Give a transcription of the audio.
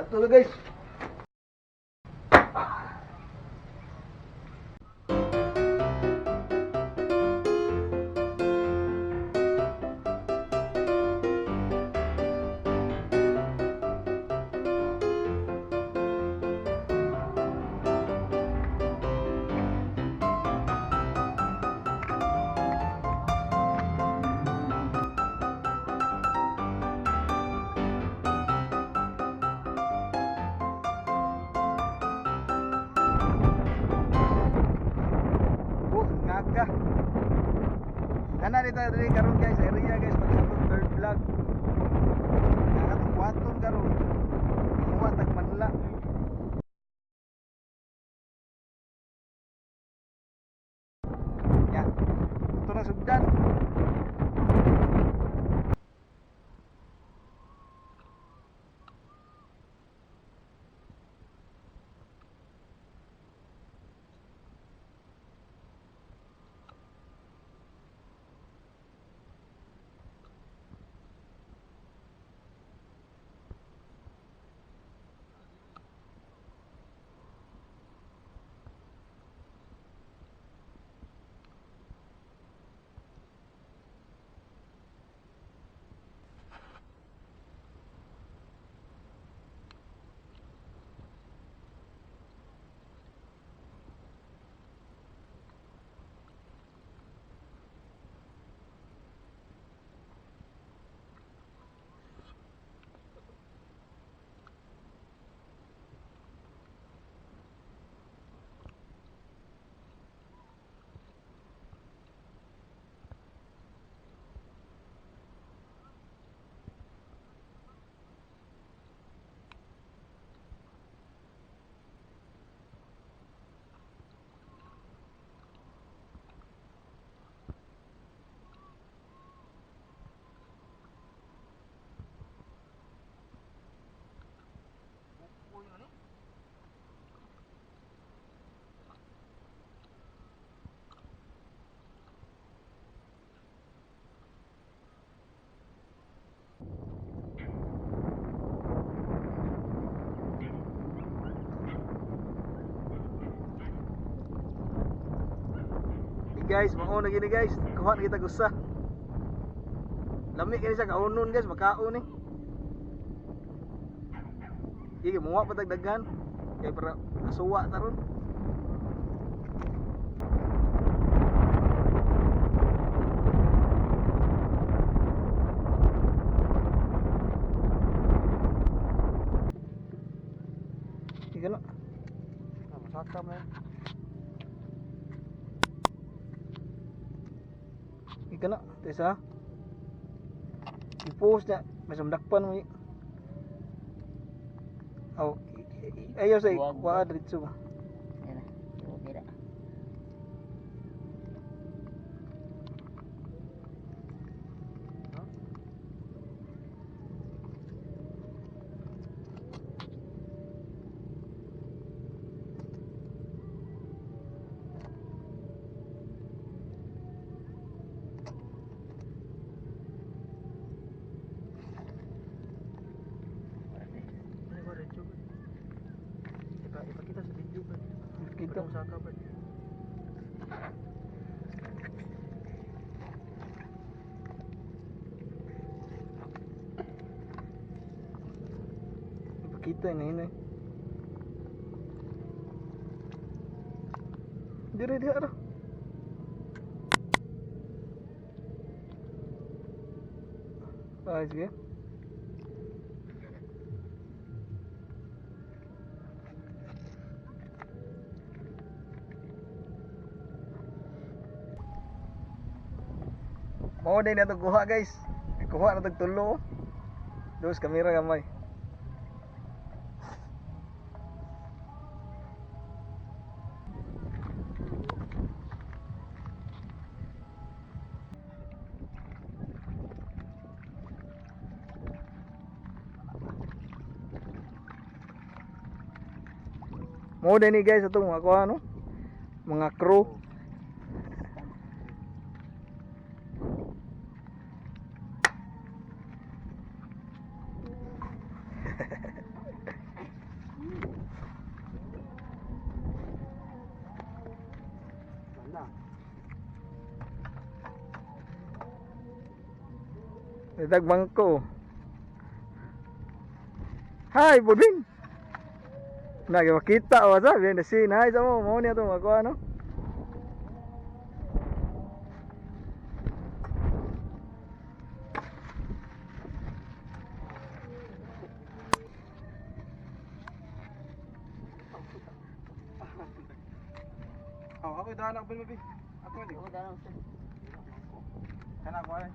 Ato na, guys. Ngaga. Nana dito diri karon, guys, area, guys, pag sa atong third vlog. Nga atong buhaton karon. Muha tag manla. Ya. Ito na sugdan. Hey guys, mao na gini, guys. Kuha na kita gusa. Lami kini siya kaunon, guys, makaon ni. Sige, muha pa tagdagan. Kay para kasuwa taron. Sige na. Masaka mo. Ika na, tesa. I-post na, may sumdakpan mo. Oh, ayaw sa Wag. kuha diretso ba. Yan na. Okay na. Ipakita sa video ba? Kita. Saka ba? Ipakita na yun eh. Dire dire ra. Ay, sige. Mao din na kuha, guys. Kuha na tag tulo. Oh. Dos kamera gamay. Mao din ni, guys, atong mga kuha no. Mga crew. Dag bangko. Hi, Budwin. Na makita o sa behind the scene. Hi sa mo, mo niya to makuha, no. Oh, ako daan ako bi. Ako di. Oo, daan sir. Kana ko ay.